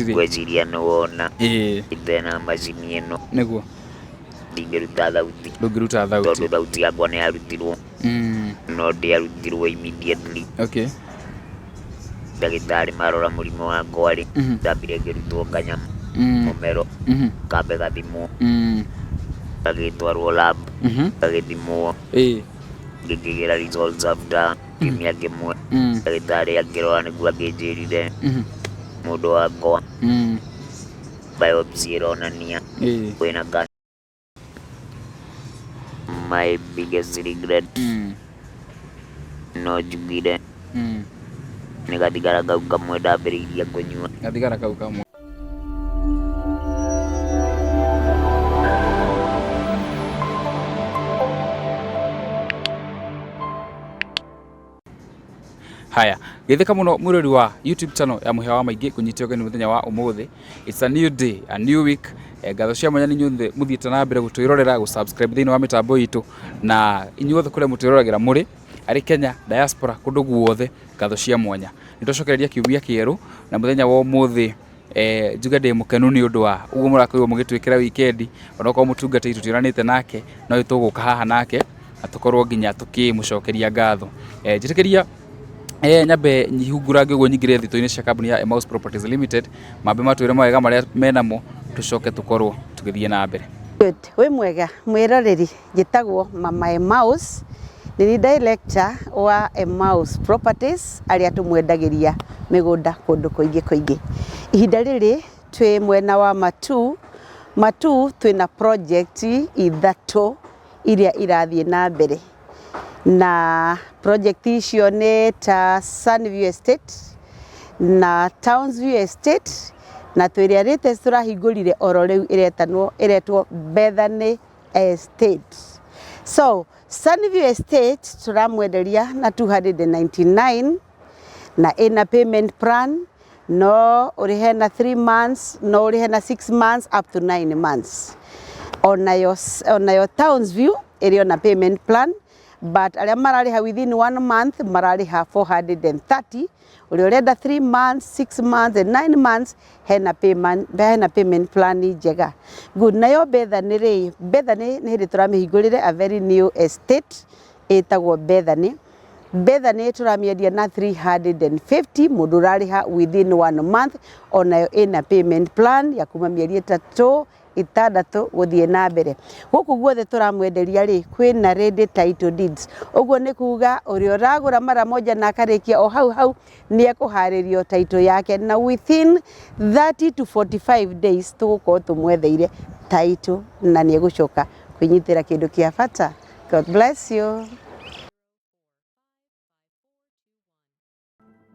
Ngwĩciria nĩ wona itena macini ĩno. Nĩguo. Ndingĩruta thauti. Ndũngĩruta thauti. Tondũ thauti yakwa nĩ yarutirwo. No ndĩarutirwo immediately. Ndagĩtarĩ marora mũrimũ wakwa rĩ, ndambire ngĩrutwo kanyamũ mũmero, kambe gathimwo, gagĩtwarwo lab, gagĩthimwo, ngĩkĩgĩra results after kiumia kĩmwe. Ndagĩtarĩ akĩrora nĩguo akĩnjĩrire mũndũ wakwa biopsy ĩronania kwĩna cancer. My biggest regret no njugire nĩ gathigara kau kamwe ndambĩrĩirie kũnyua. Gathigara kau kamwe. Haya, geithĩka mũno mwĩrori wa YouTube channel ya Mũhĩa wa Maingĩ kũnyita ũgeni mũthenya wa ũmũthĩ. It's a new day, a new week. Ngatho cia mwanya nĩ inyuothe mũthiĩte na mbere gũtwĩrorera, gũ-subscribe thĩinĩ wa mĩtambo itũ na inyuothe kũrĩa mũtwĩroragĩra mũrĩ arĩ Kenya, diaspora, kũndũ guothe, ngatho cia mwanya. Nĩ twacokereria kiumia kĩerũ na mũthenya wa ũmũthĩ njuge ndĩ mũkenu nĩ ũndũ wa ũguo mũrakorirwo mũgĩtwĩkĩra wikendi, onokorwo mũtungatĩri tũtionanĩte nake, no nĩ tũgũka haha nake na tũkorwo nginya tũkĩmũcokeria ngatho. Njĩtĩkĩria nyambe hungũrange ũguo nyingĩre thitoo-inĩ cia kambuni ya Emmaus Properties Limited, mambe matwĩre mawega marĩa menamo, tũcoke tũkorwo tũgĩthiĩ na mbere. Good. Wĩ mwega mwĩroreri, njĩtagwo Mama Emmaus, nĩ niĩ director wa Emmaus Properties arĩa tũmwendagĩria mĩgũnda kũndũ kũingĩ kũingĩ. Ihinda rĩrĩ twĩ mwena wa Matuu, Matuu twĩna project ithatũ iria irathiĩ na mbere, na project icio nĩ ta Sunview Estate na Townsview Estate na twĩ ĩrĩa latest tũrahingũrire oro rĩu ĩretanwo ĩretwo Bethany Estate. So Sunview Estate tũramwenderia na 299 na ĩna payment plan no ũrĩhe na 3 months no ũrĩhe na 6 months up to 9 months. Onayo Townsview ĩrĩ ona payment plan but arĩa mararĩha within one month mararĩha 430, ũrĩa ũrenda 3 months, 6 months and 9 months hena payment plan njega. Good. Nayo Bethany rĩ, Bethany nĩ hĩndĩ tũramĩhingũrire a very new estate ĩtagwo Bethany. Bethany tũramĩendia na 350, mũndũ ũrarĩha within one month, onayo ĩna payment plan ya kuma mĩeri 3, 6 gũthiĩ na mbere. Gũkũ guothe tũramwenderia rĩ, kwĩna ready title deeds, ũguo nĩ kuga ũrĩa ũragũra mara moja na akarĩkia o hau hau nĩ ekũharĩrio title yake na within 30 to 45 days tũgũkorwo tũmwetheire title na nĩ egũcoka kwĩnyitĩra kĩndũ kĩa bata. God bless you.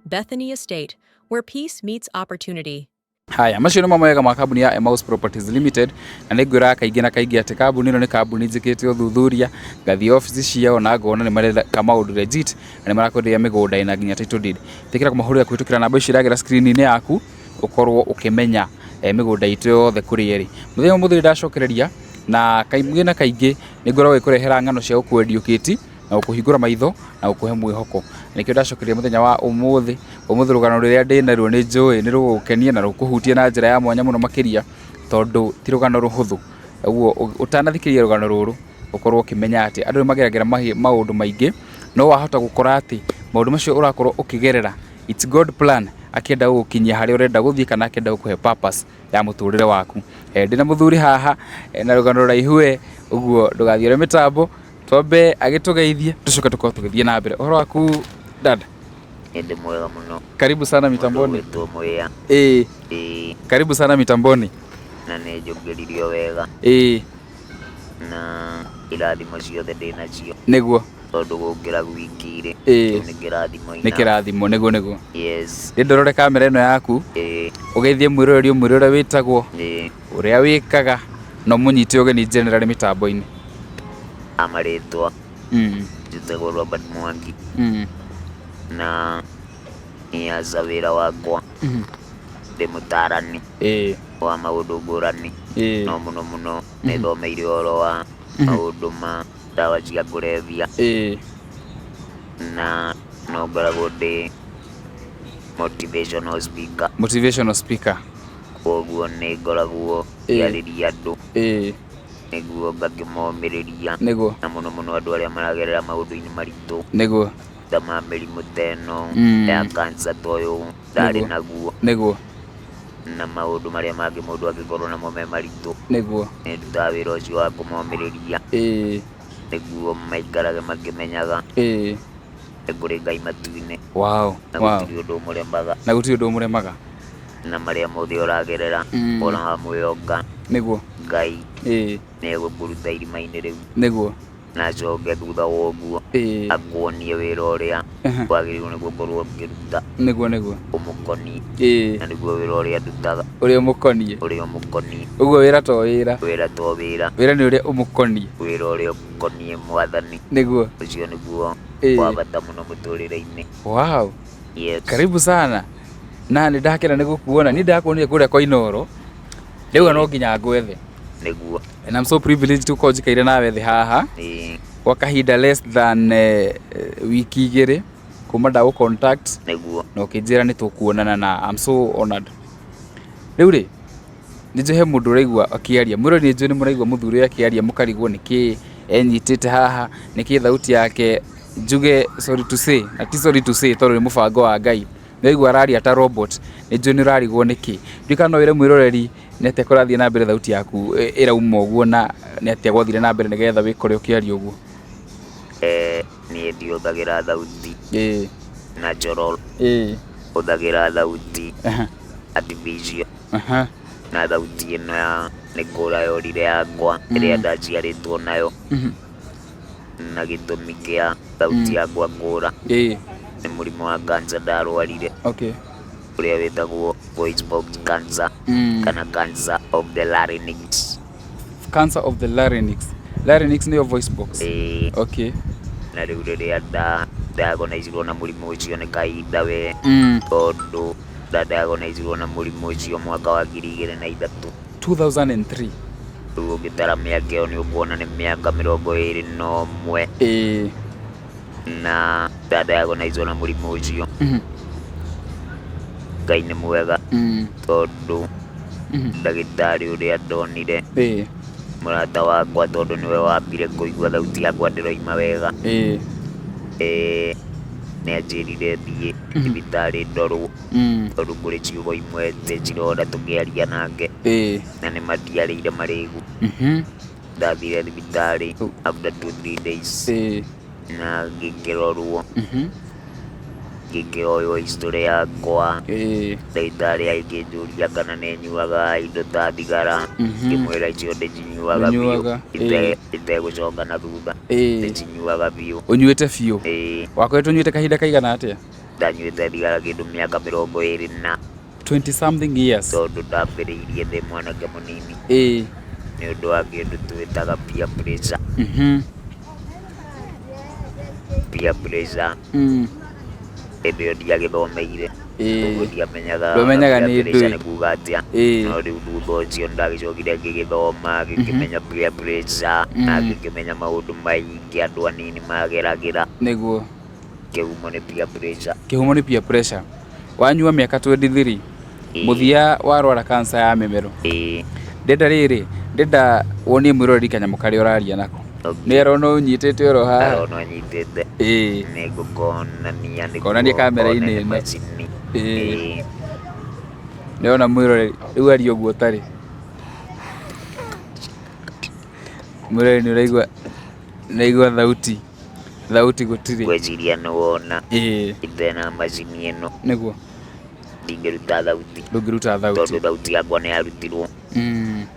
Bethany Estate, where peace meets opportunity. Haya, macio nĩmo mawega ma kambuni ya Emmaus Properties Limited, na nĩ ngwĩraga kaingĩ na kaingĩ atĩ kambuni ĩno nĩ kambuni njĩkĩte ũthuthuria, ngathiĩ obici ciao na ngona nĩ mareka maũndũ legit na nĩ marakwenderia mĩgũnda ĩna nginya title deed. Ĩtĩkĩra kũmahũrĩra kũhĩtũkĩra namba ici iragera screen-inĩ yaku, ũkorwo ũkĩmenya mĩgũnda itũ yothe kũrĩa ĩrĩ. Mũthenya ũmũthĩ ndacokereria na kaingĩ na kaingĩ nĩ ngoragwo ngĩkũrehera ng'ano cia gũkũ educate na gũkũhingũra maitho na gũkũhe mwĩhoko. Nĩkĩo ndacokereria mũthenya wa ũmũthĩ, ũmũthĩ rũgano rũrĩa ndĩnaruo nĩ njũĩ nĩ rũgũgũkenia na rũkũhutie na njĩra ya mwanya mũno makĩria, tondũ ti rũgano rũhũthũ. Ũguo ũtanathikĩrĩria rũgano rũrũ ũkorwo ũkĩmenya atĩ andũ nĩ mageragĩra maũndũ maingĩ, no wahota gũkora atĩ maũndũ macio ũrakorwo ũkĩgerera it's God plan, akĩenda gũgũkinyia harĩa ũrenda gũthiĩ kana akĩenda gũkũhe purpose ya mũtũrĩre waku. Ndĩna mũthuri haha na rũgano rũraihu we, ũguo ndũgathiĩ mĩtambo, twambe agĩtũgeithie tũcoke tũkorwo tũgĩthiĩ na mbere. Ũhoro waku dada? Nĩ ndĩ mwega mũno. Karibu sana mitamboni. Mũndũ ũgwĩtwo Mwĩa. Ĩĩ. Ĩĩ. Karibu sana mitamboni. Na nĩ njũkĩririo wega. Ĩĩ. Na irathimo ciothe ndĩ nacio. Nĩguo. Tondũ gũkĩra gwiki rĩ, Ĩĩ. kĩu nĩ kĩrathimo Nĩ kĩrathimo, nĩguo nĩguo. Yes. Rĩ ndorore kamera ĩno yaku. Ĩĩ. Ũgeithie mwĩroreri ũmwĩre ũrĩa wĩtagwo. Ĩĩ. Ũrĩa wĩkaga na ũmũnyite ũgeni generally mĩtambo-inĩ. Amarĩtwa. Njĩtagwo Robert Mwangi. Na niaza wĩra wakwa ndĩ mũtaarani wa maũndũ ngũrani. No mũno mũno nĩ thomeire ũhoro wa maũndũ ma ndawa cia kũrebia. Na no ngoragwo ndĩ motivational speaker. Motivational speaker. Koguo nĩ ngoragwo ngĩarĩria andũ nĩguo ngakĩmomĩrĩria, na mũno mũno andũ arĩa maragerera maũndũ-inĩ maritũ ta ma mĩrimũ ta ĩno ya cancer ta ũyũ ndarĩ naguo, na maũndũ marĩa mangĩ mũndũ angĩkorwo namo me maritũ. Nĩ ndutaga wĩra ũcio wa kũmomĩrĩria nĩguo maikarage makĩmenyaga nĩ kũrĩ Ngai matu-inĩ na gũtirĩ ũndũ ũmũremaga. Na gũtirĩ ũndũ ũmũremaga. Na marĩa mothe ũragerera ona wamwĩhoka Ngai nĩ egũkũruta irima-inĩ rĩu na acoke thutha wa ũguo akuonie wĩra ũrĩa wagĩrĩirwo nĩ gũkorwo ũkĩruta ũmũkoniĩ, na nĩguo wĩra ũrĩa ndutaga. Ũrĩa ũmũkoniĩ. Ũrĩa ũmũkoniĩ. Ũguo wĩra to wĩra. Wĩra to wĩra. Wĩra nĩ ũrĩa ũmũkoniĩ. Wĩra ũrĩa ũkoniĩ Mwathani. Ũcio nĩguo wa bata mũno mũtũrĩre-inĩ. Wow. Yes. Karibu sana. Na nĩ ndakena nĩ gũkuona. Niĩ ndakuonire kũrĩa kwa Inooro. Ndauga no nginya ngwethe. Nĩguo. And I'm so privileged gũkorwo njikaire nawe thĩ haha. Kwa kahinda less than wiki igĩrĩ kuma ndagũ contact. Na ũkĩnjĩra nĩ tũkuonana na I'm so honored. Rĩu rĩ, nĩ njũĩ he mũndũ ũraigua akĩaria. Mwĩroreri nĩ njũĩ nĩ mũraigua mũthuri ũyũ akĩaria mũkarigwo nĩkĩ enyitĩte haha, nĩkĩ thauti yake njuge sorry to say, na ti sorry to say tondũ nĩ mũbango wa Ngai. Nĩwaigua araria ta robot, nĩ njũĩ nĩ ũrarigwo nĩkĩ. Ndiũĩ kana no wĩre mwĩroreri nĩ atĩa kũrathiĩ na mbere thauti yaku ĩrauma ũguo na nĩ atĩa gwathire na mbere nĩgetha wĩkore ũkĩaria ũguo. Niĩ ndihũthagĩra thauti natural, hũthagĩra thauti artificial, na thauti ĩno ya nĩ kũra yorire yakwa ĩrĩa ndaciarĩtwo nayo, na gĩtũmi kĩa thauti yakwa kũra nĩ mũrimũ wa cancer ndarwarire, ũrĩa wĩtagwo voice box cancer kana cancer of the larynx. Cancer of the larynx. Larynx nĩyo voice box. Na rĩu rĩrĩa diagnosirwo na mũrimũ ũcio nĩ kahinda we, tondũ nda diagnosirwo na mũrimũ ũcio mwaka wa 2003. 2003. Rĩu ũngĩtara mĩaka ĩyo nĩ ũkuona nĩ mĩaka 21. Na nda diagnosirwo na mũrimũ ũcio. Ngai nĩ mwega tondũ ndagĩtarĩ ũrĩa ndonire mũrata wakwa, tondũ nĩwe wambire kũigua thauti yakwa ndĩroima wega, nĩ anjĩrire thiĩ thibitarĩ ndorwo, tondũ kũrĩ ciugo imwe cirora tũkĩaria nake na nĩ matiarĩire marĩgu. Ndathire thibitarĩ after 2-3 days na ngĩkĩrorwo, ngĩkĩhoywo history yakwa. Ndagĩtarĩ agĩkĩnjũria kana nĩ nyuaga indo ta thigara, ngĩmwĩra icio ndĩcinyuaga biũ, itegũcoka na thutha, ndĩcinyuaga biũ. Ũnyuĩte biũ? Wakoretwo ũnyuĩte kahinda kaigana atĩa? Ndanyuĩte thigara kĩndũ mĩaka 20 na 20 something years. Tondũ ndambĩrĩirie ndĩ mwanake mũnini nĩ ũndũ wa kĩndũ twĩtaga peer pressure. Peer pressure hĩndĩ ĩyo ndiagĩthomeire, ũguo ndiamenyaga nĩ pressure nĩ kuga atĩa. No rĩu thutha ũcio ndagĩcokire ngĩgĩthoma, ngĩkĩmenya peer pressure na ngĩkĩmenya maũndũ maingĩ andũ anini mageragĩra. Kĩhumo nĩ peer pressure. Kĩhumo nĩ peer pressure. Wanyua mĩaka 23, mũthia warwara cancer ya mĩmero. Ndenda rĩrĩ, ndenda wonie mwĩroreri kanyamũ karĩa ũraria nako. Nĩ arona ũnyitĩte oro haha. Arona ũnyitĩte. Nĩ ngũkonania nĩguo Konania kamera-inĩ ĩno. Macini. Nĩwona mwĩroreri, rĩu aria ũguo ũtarĩ. Mwĩroreri nĩ ũraigua, nĩ ũraigua thauti. Thauti gũtirĩ. Ngwĩciria nĩ wona itena macini ĩno. Ndingĩruta thauti. Ndũngĩruta thauti. Tondũ thauti yakwa nĩ yarutirwo.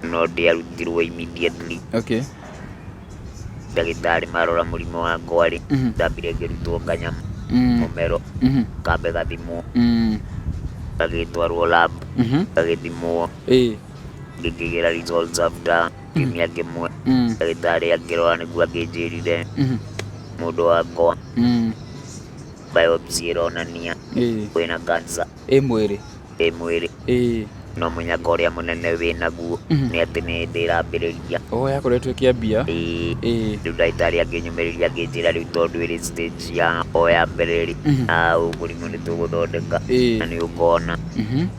No ndĩarutirwo immediately. Ndagĩtarĩ marora mũrimũ wakwa rĩ, ndambire ngĩrutwo kanyamũ mũmero, kambe gathimwo, gagĩtwarwo lab, gagĩthimwo, ngĩkĩgĩra results after kiumia kĩmwe. Ndagĩtarĩ akĩrora nĩguo akĩnjĩrire mũndũ wakwa biopsy ĩronania kwĩna cancer ĩ mwĩrĩ. Ĩ mwĩrĩ. No mũnyaka ũrĩa mũnene wĩ naguo nĩ atĩ nĩ ndĩrambĩrĩria. Oh, yakoretwo ĩkĩambia. Ĩĩ. Ĩĩ. Rĩu ndagĩtarĩ akĩnyũmĩrĩria akĩnjĩra rĩu tondũ ĩrĩ stage ya o ya mbere rĩ, ah, mũrimũ nĩ tũgũthondeka na nĩ ũkona.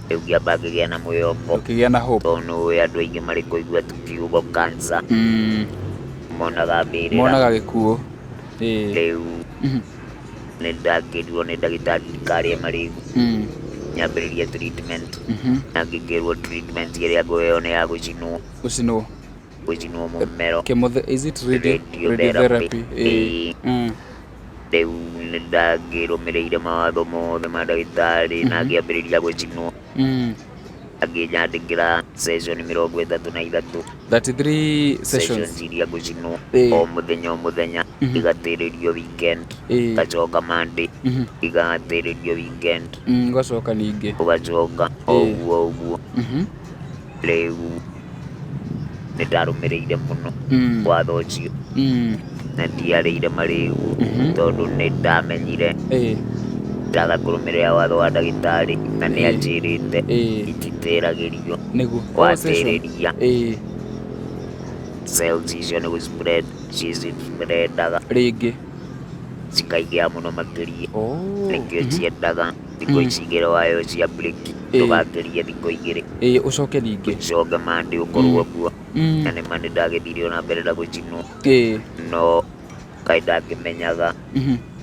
Rĩu ngĩamba ngĩgĩa na mwĩhoko. Ũkĩgĩa na hope. Tondũ nĩ ũĩ andũ aingĩ marĩ kũigua tu kiugo cancer monaga mbĩrĩra. Monaga gĩkuũ. Ĩĩ. Rĩu nĩ ndakĩrirwo nĩ ndagĩtarĩ ndikarĩe marĩgu. Nyambĩrĩrie treatment. Na ngĩkĩrwo treatment ĩrĩa ngũheo nĩ ya gũcinwo. Gũcinwo. Gũcinwo mũmero. Chemothe is it radio Radiotherapy. radiotherapy? Ĩĩ. Ĩĩ. Rĩu nĩ ndakĩrũmĩrĩire mawatho mothe ma ndagĩtarĩ na ngĩambĩrĩria gũcinwo. Akĩnyandĩkĩra session 33. 33 sessions. Sessions iria ngũcinwo Ĩĩ. o mũthenya o mũthenya, igatĩrĩrio weekend. Ngacoka Monday, igatĩrĩrio weekend. Ũgacoka ningĩ. Ũgacoka o ũguo o ũguo. Rĩu nĩ ndarũmĩrĩire mũno watho ũcio na ndiarĩire marĩgu tondũ nĩ ndamenyire ndaga kũrũmĩrĩra watho wa ndagĩtarĩ na nĩ anjĩrĩte ititĩragĩrio. Nĩguo. Oh, session. Watĩrĩria cells icio nĩ gũ spread ci spreadaga Rĩngĩ. Cikaingĩha mũno makĩria. Oh. Nĩkĩo ciendaga thikũ ici igĩrĩ wayo cia break, ndũgakĩrie thikũ 2. Ĩĩ, ũcoke ningĩ. Ũcoke Monday ũkorwo kuo. Na nĩ ma nĩ ndagĩthire ona mbere na gũcinwo. No kaĩ ndakĩmenyaga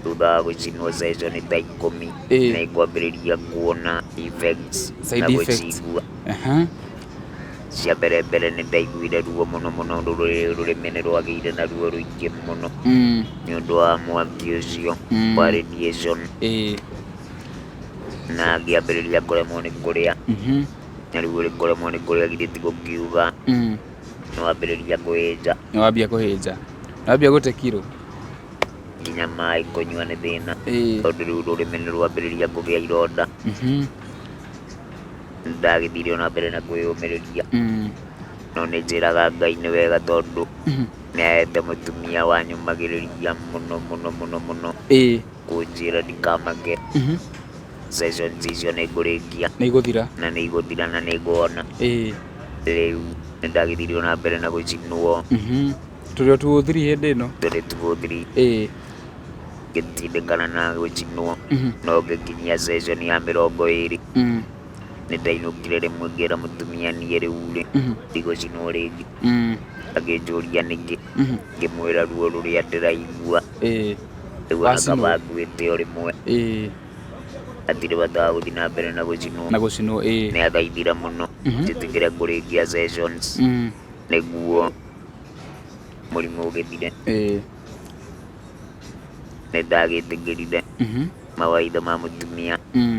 thutha wa gũcinwo session ta 10 nĩ ngwambĩrĩria kuona effects Side na effects. gũcigua. Cia mbere mbere nĩ ndaiguire ruo mũno mũno, rũrĩmĩ nĩ rwagĩire na ruo rũingĩ mũno nĩ ũndũ wa mwaki ũcio wa radiation. Na ngĩambĩrĩria kũremwo nĩ kũrĩa. Na rĩu ũrĩ kũremwo nĩ kũrĩa githĩ ti gũkiuga nĩ wambĩrĩria kũhĩnja. Nĩ wambia kũhĩnja. Nĩ wambia gũte kiro. Nginya maĩ kũnyua nĩ thĩna tondũ rĩu rũrĩmĩ nĩ rwambĩrĩria kũgĩa ironda. Ndagĩthire ona mbere na kwĩyũmĩrĩria. No nĩ njĩraga Ngai nĩ wega tondũ nĩ ahete mũtumia wanyũmagĩrĩria mũno mũno mũno mũno kũnjĩra ndikamake. Sessions icio nĩ ngũrĩkia. Nĩ igũthira. Na nĩ igũthira na nĩ nguona. Rĩu nĩ ndagĩthire ona mbere na gũcinwo. Tũrĩ o 203 hĩndĩ ĩno. Tũrĩ 203. Ngĩtindĩkana na gũcinwo. No ngĩkinyia session ya 20. Nĩ ndainũkire rĩmwe ngĩra mũtumia niĩ rĩu rĩ ndigũcinwo rĩngĩ. Akĩnjũria nĩkĩ. Ngĩmwĩra ruo rũrĩa ndĩraigua. Rĩu ona Wacinwo. kaba nguĩte o rĩmwe. Hatirĩ bata wa gũthiĩ na mbere na gũcinwo. Na gũcinwo, ĩĩ. Nĩ athaithire mũno njĩtĩkĩre kũrĩkia sessions nĩguo mũrimũ ũgĩthire. Nĩ ndagĩtĩkĩrire mawaitha ma mũtumia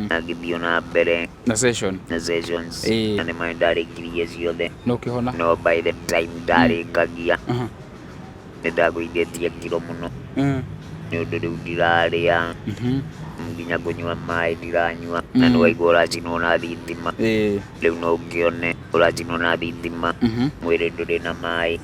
na ngĩthiĩ ona mbere Na session. na sessions. Na nĩ ma ndarĩkirie ciothe. Na ũkĩhona. No by the time ndarĩkagia nĩ ndagũithĩtie kiro mũno nĩ ũndũ rĩu ndirarĩa nginya kũnyua maĩ ndiranyua na nĩ waigua ũracinwo na thitima. Rĩu no ũkĩone ũracinwo na thitima, mwĩrĩ ndũrĩ na maĩ.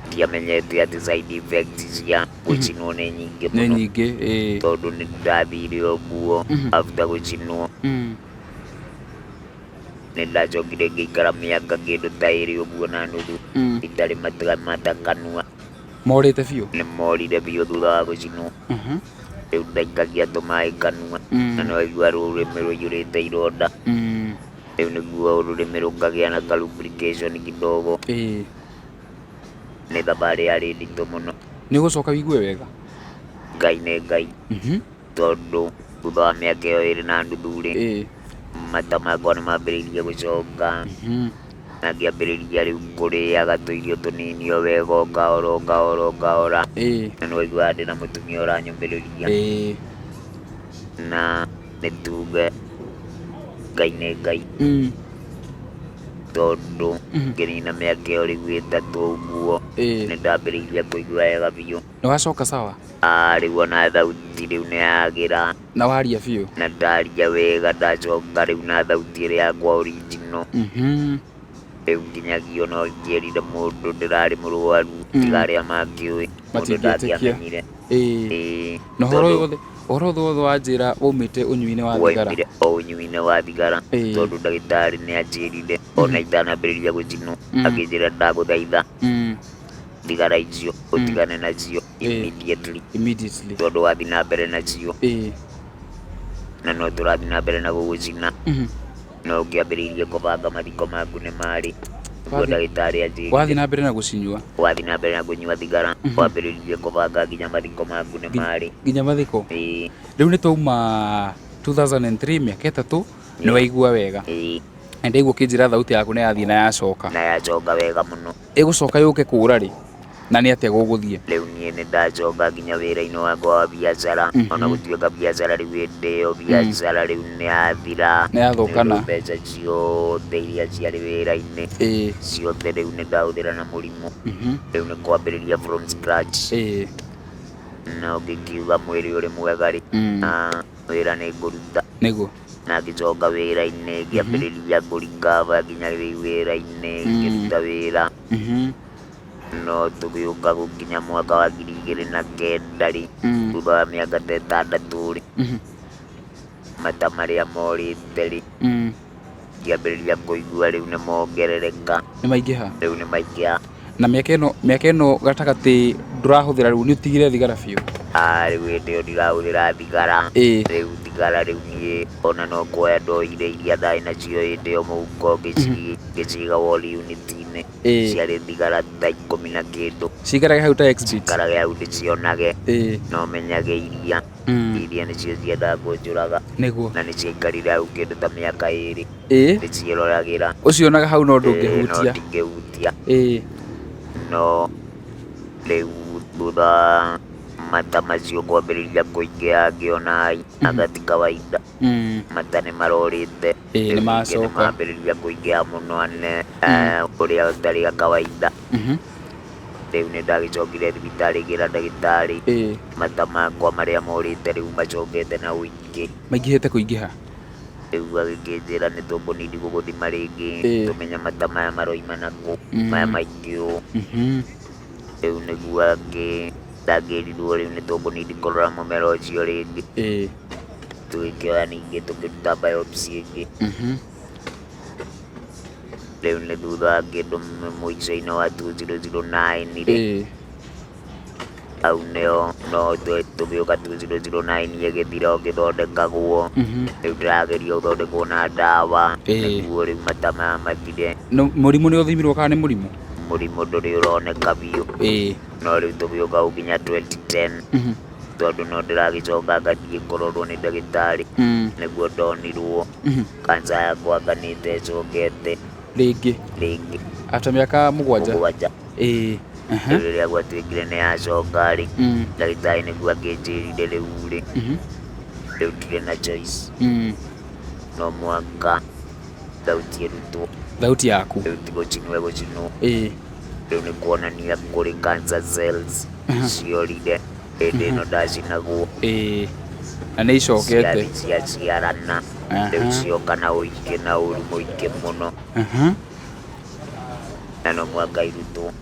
Ndiamenyete atĩ side effects cia gũcinwo nĩ nyingĩ Nĩ mũno. nyingĩ, ĩĩ. Tondũ nĩ ndathire ũguo after gũcinwo nĩ ndacokire ngĩikara mĩaka kĩndũ ta 2 ũguo na nuthu itarĩ mata kanua. Morĩte biũ? Nĩ morire biũ thutha wa gũcinwo. Rĩu ndaikagia tũmaĩ kanua na nĩ waigua rũrĩmĩ rũiyũrĩte ironda. Rĩu nĩguo rũrĩmĩ rũkagĩa na ka lubrication kidogo. Nĩ thabarĩ yarĩ nditũ mũno. Nĩ ũgũcoka wĩigue wega? Ngai nĩ Ngai. Tondũ thutha wa mĩaka ĩyo 2.5 rĩ, mata makwa nĩ mambĩrĩirie gũcoka. Na ngĩambĩrĩria rĩu kũrĩaga tũirio tũnini o wega o kahora o kahora o kahora. Na nĩ waiguaga ndĩna mũtumia ũranyũmĩrĩria. Na nĩ tuge Ngai nĩ Ngai. Tondũ ngĩnina mĩaka ĩyo rĩu 3 ũguo nĩ ndambĩrĩirie kũigua wega biũ. Nĩ wacoka sawa? Rĩu ona thauti rĩu nĩ yagĩra. Na waria biũ? Na ndaria wega, ndacoka rĩu na thauti ĩrĩa yakwa original. Rĩu nginyagia ona ingĩerire mũndũ ndĩrarĩ mũrwaru, tiga arĩa mangĩũĩ, mũndũ Matingĩtĩkia. ndangĩamenyire. Na ũhoro ũyũ wothe Ũhoro ũyũ wothe wanjĩra waumĩte ũnyui-inĩ wa thigara. Waumire o ũnyui-inĩ wa thigara. Tondũ ndagĩtarĩ nĩ anjĩrire ona itanambĩrĩria gũcinwo, akĩnjĩra ndagũthaitha thigara icio ũtigane nacio immediately. Immediately. Tondũ wathiĩ na mbere nacio na no tũrathiĩ na mbere na gũgũcina, no ũngĩambĩrĩirie kũbanga mathiko maku nĩ marĩ. Nĩguo ndagĩtarĩ anjĩrire. Wathiĩ na mbere na gũcinyua. Wathiĩ na mbere na kũnyua thigara, wambĩrĩirie kũbanga nginya mathiko maku nĩ marĩ. Nginya mathiko? Ĩĩ. Rĩu nĩ twauma 2003, mĩaka 3, nĩ waigua wega. Ĩĩ. Na ndaigua ũkĩnjĩra thauti yaku nĩ yathiĩ na yacoka. Na yacoka wega mũno. Ĩgũcoka yũke kũra rĩ? Na nĩ atĩa gũgũthiĩ? Rĩu niĩ nĩ ndacoka nginya wĩra-inĩ wakwa wa biacara, ona gũtuĩka biacara rĩu hĩndĩ ĩyo biacara rĩu nĩ yathira. Nĩ yathũkana. Nĩ ũndũ mbeca ciothe iria ciarĩ wĩra-inĩ, ciothe rĩu nĩ ndahũthĩra na mũrimũ. Rĩu nĩ kwambĩrĩria from scratch. Na ũngĩkiuga mwĩrĩ ũrĩ mwega rĩ, na wĩra nĩ ngũruta. Na ngĩcoka wĩra-inĩ, ngĩambĩrĩria kũ recover nginya rĩu wĩra-inĩ, ngĩruta wĩra. No tũgĩũka gũkinya mwaka wa 2009 rĩ, thutha wa mĩaka ta 6 rĩ, mata marĩa morĩte rĩ, ngĩambĩrĩria kũigua rĩu nĩ mongerereka. Nĩ maingĩha. Rĩu nĩ maingĩha. Na mĩaka ĩno gatagatĩ ndũrahũthĩra, rĩu nĩ ũtigire thigara biũ? Ah, rĩu hĩndĩ ĩyo ndirahũthĩra thigara. Rĩu thigara rĩu niĩ ona no kuoya ndoire iria ndarĩ nacio hĩndĩ ĩyo mũhuko, ngĩciga wall unit-inĩ. Ciarĩ thigara ta 10 na kĩndũ. Ciikarage hau ta exhibit. Ciikarage hau ndĩcionage. No menyage iria iria nĩcio ciendaga kũnjũraga. Na nĩ ciaikarire hau kĩndũ ta mĩaka 2. Ndĩciĩroragĩra. Ũcionaga hau no No ndũngĩhutia. Ndingĩhutia. No rĩu thutha wa mata macio kwambĩrĩria kũingĩha, ngĩona ai, anga ti kawaida. Mata nĩ marorĩte. Ĩĩ, Rĩu nĩ ningĩ nĩ macoka. mambĩrĩria kũingĩha mũno ane ũrĩa ũtarĩ wa kawaida. Rĩu nĩ ndagĩcokire thibitarĩ, ngĩra ndagĩtarĩ mata makwa marĩa morĩte rĩu macokete na ũingĩ. Maingĩhĩte kũingĩha. Rĩu agĩkĩnjĩra nĩ tũkũnindi gũgũthima rĩngĩ, tũmenye mata maya maroima nakũ, maya maingĩ ũũ. Rĩu nĩguo angĩ ndangĩrirwo rĩu nĩ tũkũnindi kũrora mũmera ũcio rĩngĩ. Tũgĩkĩoya ningĩ tũkĩruta biopsy ĩngĩ. Rĩu nĩ thutha wa kĩndũ mũico-inĩ wa 2009 rĩ, hau nĩho no tũgĩũka 2009 ĩgĩthira ũgĩthondekagwo. Rĩu ndĩrageria gũthondekwo na ndawa nĩguo rĩu mata maya mathire. No, mũrimũ nĩ ũthimirwo kana nĩ mũrimũ? Mũrimũ ndũrĩ ũroneka biũ. No rĩu tũgĩũka gũkinya 2010, tondũ no ndĩragĩcoka ngathiĩ kũrorwo nĩ ndagĩtarĩ, nĩguo ndonirwo kanca yakwa nganĩte ĩcokete. Rĩngĩ. Rĩngĩ. After mĩaka 7. 7. Rĩu rĩrĩa gwatuĩkire nĩ yacoka rĩ, ndagĩtarĩ nĩguo akĩnjĩrire rĩu rĩ, rĩu ndirĩ na choice, no mũhaka thauti ĩrutwo. Thauti yaku. Rĩu ti gũcinwo ĩgũcinwo. Rĩu nĩ kuonania kũrĩ cancer cells ciorire hĩndĩ ĩno ndacinagwo. Ĩĩ, na nĩ icokete. Ciathiĩ ciaciarana, rĩu cioka na ũingĩ na ũru mũingĩ mũno. Na no mũhaka irutwo.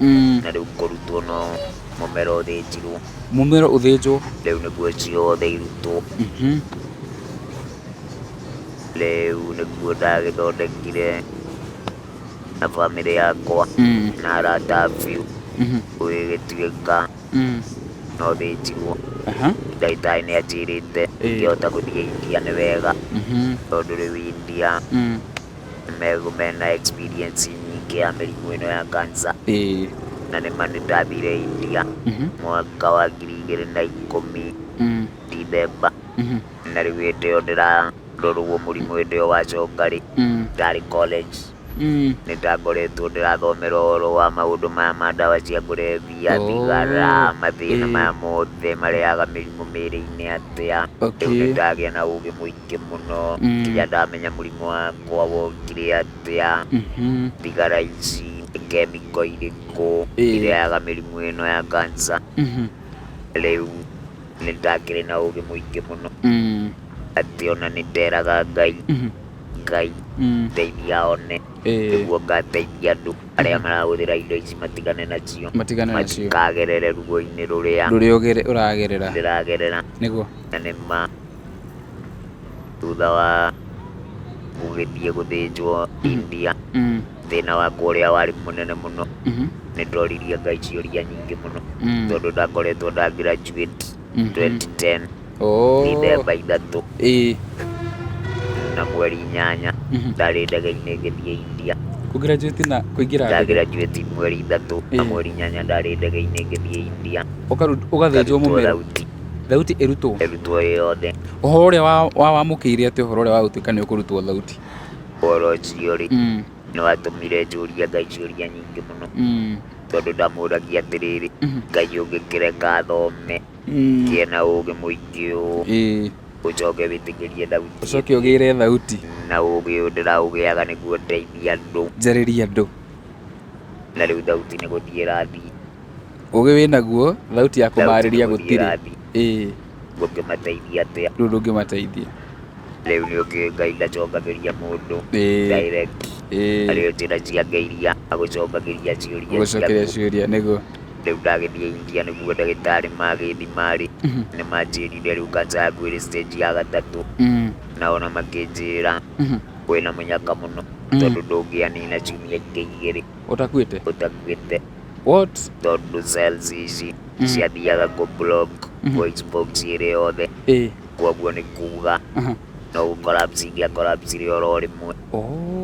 Na rĩu kũrutwo no mũmera ũthĩnjirwo. Mũmero ũthĩnjwo. Rĩu nĩguo ciothe irutwo. Rĩu nĩguo ndagĩthondekire na bamĩrĩ yakwa na arata biũ, gũgĩgĩtuĩka no thĩnjirwo. Ndagĩtarĩ nĩ anjĩrĩte ingĩhota gũthiĩ India nĩ wega, tondũ rĩu India mena experience nyingĩ ya mĩrimũ ĩno ya cancer. Na nĩma nĩ ndathire India mwaka wa 2010 Dithemba. Na rĩu hĩndĩ ĩyo ndĩrarorwo mũrimũ, hĩndĩ ĩyo wacoka rĩ, ndarĩ college. Nĩ ndakoretwo ndĩrathomera ũhoro wa maũndũ maya ma ndawa cia kũrebia, thigara, mathĩna maya mothe marehaga mĩrimũ mĩĩrĩ-inĩ atĩa. Rĩu nĩ ndagĩa na ũgĩ mũingĩ mũno, nginya ndamenya mũrimũ wakwa wokire atĩa, thigara ici nĩ chemical irĩkũ irehaga mĩrimũ ĩno ya cancer. Rĩu nĩ ndakĩrĩ na ũgĩ mũingĩ mũno, atĩ ona nĩ nderaga Ngai. Ngai ndeithia one nĩguo ngateithia andũ arĩa marahũthĩra indo ici matigane nacio. Matigane nacio. Matikagerere ruo-inĩ rũrĩa Rũrĩa ũragerera. ndĩragerera. Nĩguo. Na nĩ ma thutha wa gũgĩthiĩ gũthĩnjwo India, thĩna wakwa ũrĩa warĩ mũnene mũno, nĩ ndoririe Ngai ciũria nyingĩ mũno, tondũ ndakoretwo nda graduate 2010 Dithemba 3 na mweri 8 ndarĩ ndege-inĩ ngĩthiĩ India. Kũ graduate na kũingĩra Nda ndege? graduate mweri 3 na mweri 8 ndarĩ ndege-inĩ ngĩthiĩ India. Ũgathĩnjwo Ngarutwo mũmero? Thauti. Thauti ĩrutwo? Ĩrutwo ĩ yothe. Ũhoro ũrĩa wamũkĩire atĩa ũhoro ũrĩa wa gũtuĩka nĩ ũkũrutwo thauti? Ũhoro ũcio rĩ, nĩ watũmire njũrie Ngai ciũria nyingĩ mũno, tondũ ndamũragia atĩrĩrĩ, Ngai ũngĩkĩreka thome ngĩe na ũgĩ mũingĩ ũũ, ũcoke wĩtĩkĩrie thauti Ũcoke ũgĩre thauti. Na ũgĩ ũyũ ndĩraũgĩaga nĩguo ndeithie andũ. Njarĩrie andũ. Na rĩu thauti nĩ gũthiĩ ĩrathiĩ. Ũgĩ wĩnaguo, thauti ya Thauti nĩ kũmarĩria gũthiĩ gũtirĩ. ĩrathiĩ. Ngũngĩmateithia atĩa? Rĩu ndũngĩmateithia. Rĩu nĩ ũkĩũĩ Ngai ndacokagĩria mũndũ direct. Harĩ njĩra ciake iria agũcokagĩria ciũria Gũcokeria ciaku. ciũria nĩguo. Rĩu ndagĩthiĩ India nĩguo ndagĩtarĩ magĩthima rĩ, nĩ manjĩrire rĩu cancer yaku ĩrĩ stage ya gatatũ. Na ona makĩnjĩra kwĩna mũnyaka mũno, tondũ ndũngĩanina ciumia ingĩ 2 Ũtakuĩte? Ũtakuĩte. What? Tondũ cells ici ciathiaga kũ block voice box ĩrĩ yothe. Koguo nĩ kuga no gũ collapse ingĩa collapse oro rĩmwe,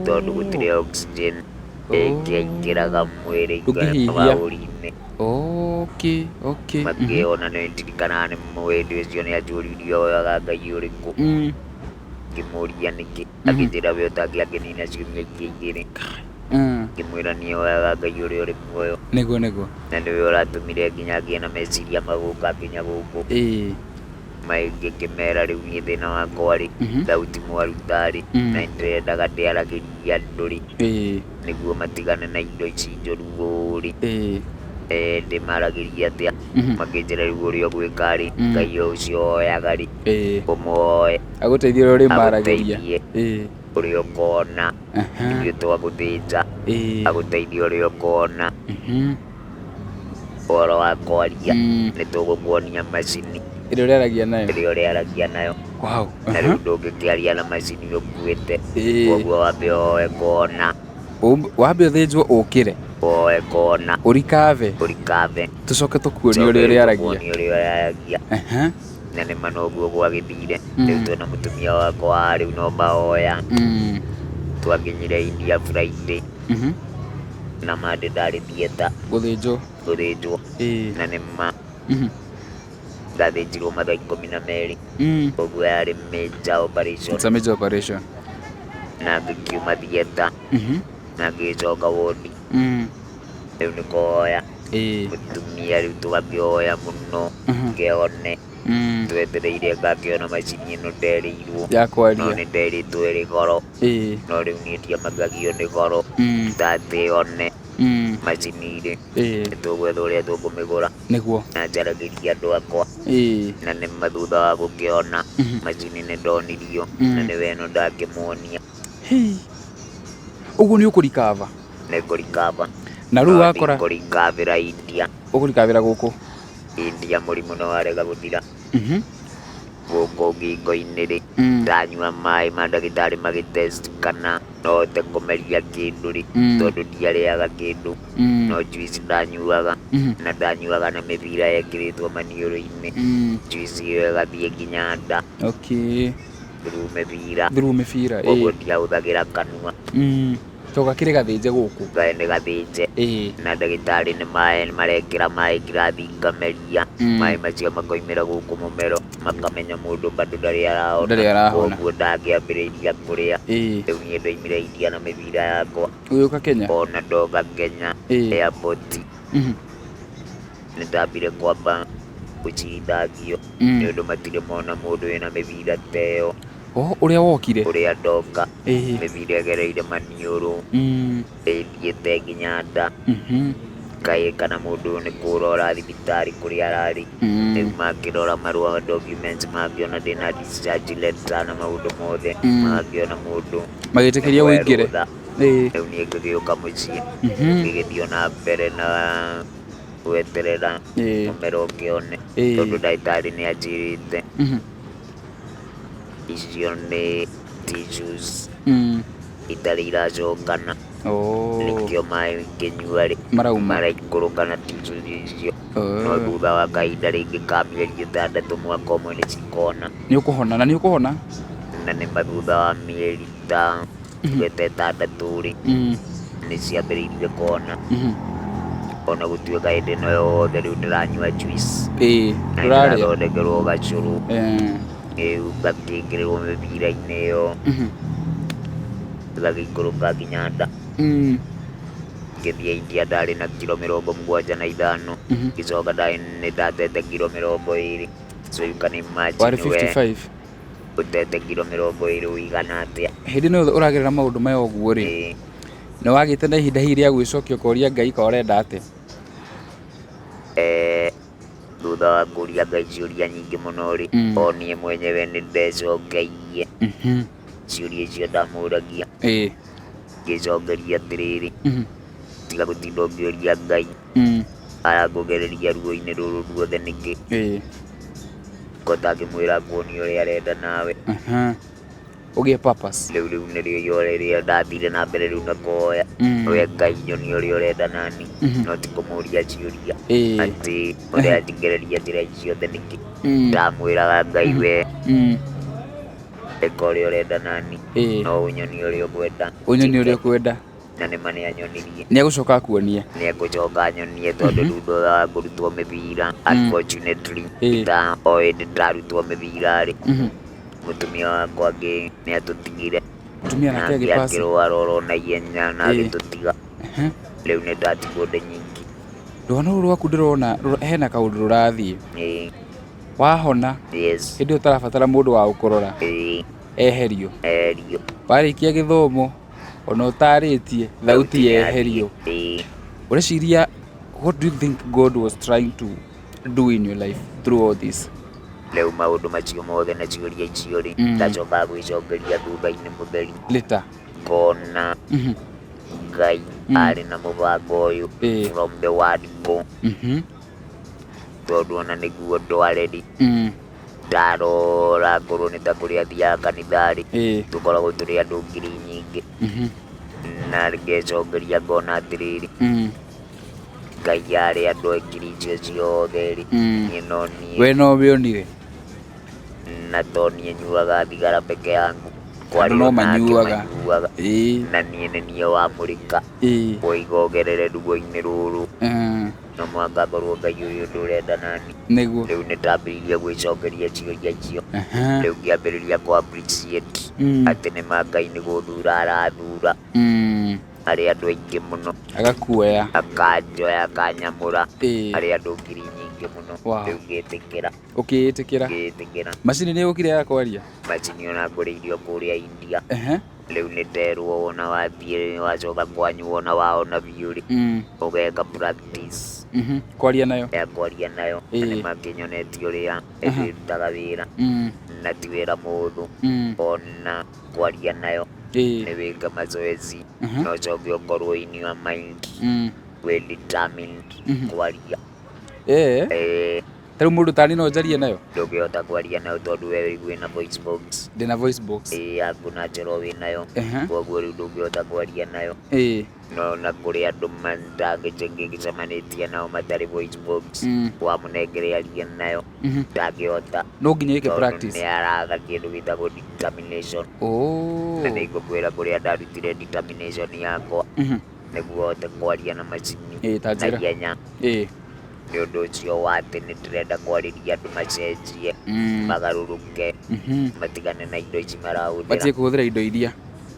tondũ gũtirĩ oxygen ĩngĩaingĩraga mwĩrĩ Ndũngĩhihia. mahũri-inĩ. Makĩona nĩ ndirikanaga nĩ hĩndĩ ũcio nĩ anjũririe oyaga Ngai ũrĩkũ. Ngĩmũria nĩkĩ, akĩnjĩra we ũtangĩakĩnina ciumia ingĩ 2. Ngĩmwĩra niĩ oyaga Ngai ũrĩa ũrĩ muoyo. Nĩguo nĩguo. Na nĩwe ũratũmire nginya ngĩe na meciria ma gũka nginya gũkũ. Maingĩ ngĩmera rĩu niĩ thĩna wakwa rĩ, thauti mwaruta rĩ, na nĩndĩrendaga ndĩaragĩrie andũ rĩ, nĩguo matigane na indo ici njũru ũũ rĩ. Ndĩmaragĩria atĩa? Makĩnjĩra rĩu ũrĩa ũgwĩka rĩ, Ngai o ũcio oyaga rĩ, ũmũoe. Agũteithie ũrĩa ũrĩmaragĩria. Agũteithie ũrĩa ũkona, ithuĩ twagũthĩnja, agũteithie ũrĩa ũkona. Ũhoro wa kwaria, nĩ tũgũkuonia macini ĩrĩa ũrĩaragia nayo. Ĩrĩa ũrĩaragia nayo. Na rĩu ndũngĩkĩaria na macini ũkuĩte. Koguo wambe ũhoe kuona. Wambe ũthĩnjwo ũkĩre. Ũhoe kuona. Ũrikave. Ũrikave. Tũcoke tũkuonie ũrĩa ũrĩaragia. Tũkuonie ũrĩa ũrĩaragia. Na nĩ ma noguo gwagĩthire. Rĩu twĩna mũtumia wakwa rĩu no mahoya. Twakinyire India Friday. Na Monday ndarĩ theatre. Gũthĩnjwo. Gũthĩnjwo. Na nĩ ma ndathĩnjirwo mathaa 12. Koguo yarĩ major operation. It's a major operation. Na ngĩkiuma theatre. Na ngĩgĩcoka wodi. Rĩu nĩ kũhoya. Mũtumia rĩu tũgakĩhoya mũno ngĩone. Twetereire ngakĩona macini ĩno nderĩirwo. Ya kwaria. No nĩ nderĩtwo ĩrĩ goro. No rĩu niĩ ndiamakagio nĩ goro. Ndatĩ one macini rĩ, nĩ tũgwetha ũrĩa tũkũmĩgũra. Nĩguo. Na njaragĩria andũ akwa. Na nĩ ma thutha wa gũkĩona macini nĩ ndonirio, na nĩwe ĩno ndakĩmuonia. Ũguo nĩ ũkũrikava? Nĩ ngũrikava. Na rĩu wakora Ndikũrikavĩra India. Ũkũrikavĩra gũkũ? India mũrimũ no warega gũthira. Gũkũ ngingo-inĩ rĩ, ndanyua maĩ ma ndagĩtarĩ magĩtest kana no hote kũmeria kĩndũ rĩ, tondũ ndiarĩaga kĩndũ, no juice ndanyuaga, na ndanyuaga na mĩbira yekĩrĩtwo maniũrũ-inĩ. Juice ĩyo ĩgathiĩ nginya nda. Through mĩbira. Through mĩbira. Koguo ndiahũthagĩra kanua. To gakĩrĩ gathĩnje gũkũ? Kaĩ nĩ gathĩnje. Na ndagĩtarĩ nĩ maĩ marekĩra maĩ ngirathi ngameria. Maĩ macio makoimĩra gũkũ mũmero, makamenya mũndũ bado ndarĩ arahona. Ndarĩ arahona. Koguo ndangĩambĩrĩria kũrĩa. Rĩu niĩ ndoimire India na mĩbira yakwa. Ũgĩũka Kenya? Ona ndoka Kenya, airport. Nĩ ndambire kwamba gũcirithagio, nĩ ũndũ matirĩ mona mũndũ wĩna mĩbira ta ĩyo. Oh, ũrĩa wokire? Ũrĩa ndoka. Mĩbira ĩgereire maniũrũ. Ĩthiĩte nginya nda. Kaĩ kana mũndũ ũyũ nĩ kũrora thibitarĩ kũrĩa ararĩ. Rĩu makĩrora marũa documents makĩona ndĩna discharge letter na maũndũ mothe. Magakĩona mũndũ Magĩtĩkĩria nĩkũhe ũingĩre. rũtha. Rĩu niĩ ngĩgĩũka mũciĩ. Ngĩgĩthiĩ o na mbere na gweterera mũmera ũkĩone. Tondũ ndagĩtarĩ nĩ anjĩrĩte icio nĩ tissues itarĩ iracokana. Nĩkĩo maĩ ngĩnyua rĩ Marauma. maraikũrũka na tissues icio. No thutha wa kahinda rĩngĩ ka mĩeri 6, mwaka ũmwe, nĩ cikona. Nĩ ũkũhona na nĩ ũkũhona. Na nĩma thutha wa mĩeri ta tuge ta 6 rĩ, nĩ ciambĩrĩirie kuona. Ona gũtuĩka hĩndĩ ĩno yothe rĩu ndĩranyua juice. Na Ndũrarĩa. ndĩrathondekerwo gacũrũ. Rĩu ngakĩingĩrĩrwo mĩbira-inĩ ĩyo. Gagĩikũrũka nginya nda. Ngĩthiĩ India ndarĩ na kiro 75. Ngĩcoka nĩ ndatete kiro 20. So you can imagine Warĩ we 55. ũtete kiro 20 ũigana atĩa. Hĩndĩ ĩno yothe ũragerera maũndũ maya ũguo rĩ, nĩ wagĩte na ihinda hihi rĩa gwĩcokia ũkoria Ngai ka ũrenda atĩa? Thutha wa kũria Ngai ciũria nyingĩ mũno rĩ, o niĩ mwenyewe nĩ ndecokeirie ciũria icio ndamũragia. Ngĩcokeria atĩrĩrĩ, tiga gũtinda ũkĩũria Ngai arakũgereria ruo-inĩ rũrũ ruothe nĩkĩ. Ko ndangĩmwĩra nguonie ũrĩa arenda nawe. Ũgĩe purpose. Rĩu nĩrĩo ihoya rĩrĩa ndathire na mbere rĩu na kũhoya. We Ngai, nyonia ũrĩa ũrenda nani, no ti kũmũria ciũria atĩ ũranjingereria njĩra ici ciothe nĩkĩ. Ndamwĩraga Ngai, we ĩka ũrĩa ũrenda nani, no ũnyonie ũrĩa ũkwenda. Ũnyonie ũrĩa ũkwenda. Na nĩma nĩ anyonirie. Nĩ egũcoka akuonie. Nĩ egũcoka anyonie tondũ thutha wa kũrutwo mĩbira, unfortunately, ta o hĩndĩ ndarutwo mĩbira rĩ, mũtumia wakwa nĩ atũtigire. Mũtumia nake agĩpass. Akĩrwara oro na ihenya na agĩtũtiga. Rĩu nĩ ndatigwo ndĩ nyiki. Rũgano rũrũ rwaku ndĩrona hena kaũndũ rũrathiĩ. Wahona, hĩndĩ ĩyo ũtarabatara mũndũ wa gũkũrora, eherio. Eherio. Warĩkia gĩthomo, ona ũtarĩtie, thauti yeherio. Ũreciria, what do you think God was trying to do in your life through all this? Rĩu maũndũ macio mothe na ciũria icio rĩ, ndacokaga gwĩcokeria thutha-inĩ mũtheri. Later. Ngona Ngai arĩ na mũbango ũyũ from the word go. Tondũ ona nĩguo ndware rĩ, ndarora ngorwo nĩ ta kũrĩa thiaga kanitha rĩ, tũkoragwo tũrĩ andũ ngiri nyingĩ. Na ngecokeria ngona atĩrĩrĩ, Ngai arĩ andũ ngiri icio ciothe rĩ, niĩ no niĩ. We no wĩonire. Na to niĩ nyuaga thigara peke yangu. Andũ no Kwarĩ ona angĩ manyuaga. manyuaga. Na niĩ nĩ niĩ wamũrĩka. Woiga ũgerere ruo-inĩ rũrũ. No mũhaka ngorwo Ngai ũyũ ũndũ ũrenda nani. Nĩguo. Rĩu nĩ ndambĩrĩirie gwĩcokeria ciũria icio. Rĩu ngĩambĩrĩria kũ appreciate atĩ nĩ ma Ngai nĩ gũthura arathura. Harĩ andũ aingĩ mũno. Agakuoya. Akanjoya akanyamũra. Harĩ andũ ngiri nyingĩ mũno. Rĩu ngĩtĩkĩra. Ũkĩĩtĩkĩra. Ngĩĩtĩkĩra. Macini nĩ yũkire ya kwaria? Macini ona ngũrĩirio kũrĩa India. Rĩu nĩ nderwo wona wathiĩ wacoka kwanyu wona waona biũ rĩ, ũgeka practice. Kwaria nayo. Ya kwaria nayo. Na nĩ makĩnyonetie ũrĩa ĩrutaga wĩra. Na ti wĩra mũhũthũ. Ona kwaria nayo nĩ wĩke mazoezi. Na ũcoke ũkorwo in your mind wĩ determined kwaria. Ta rĩu mũndũ tani no njarie nayo? Ndũngĩhota kwaria nayo tondũ we rĩu wĩna voice box. Ndĩna voice box. Yaku natural wĩnayo. Koguo rĩu ndũngĩhota kwaria nayo. No na kũrĩ andũ ndangĩcemanĩtie nao matarĩ voice box. Wamũnengere arie nayo ndangĩhota. No nginya ĩke Tondũ practice. nĩ araga kĩndũ gĩtagwo determination. Na nĩ ngũkwĩra kũrĩa ndarutire determination yakwa nĩguo hote kwaria na macini Ta na njĩra. ihenya. Nĩ ũndũ ũcio wa atĩ nĩ ndĩrenda kwarĩria andũ macenjie, magarũrũke, matigane na indo ici marahũthĩra. Matige kũhũthĩra indo iria.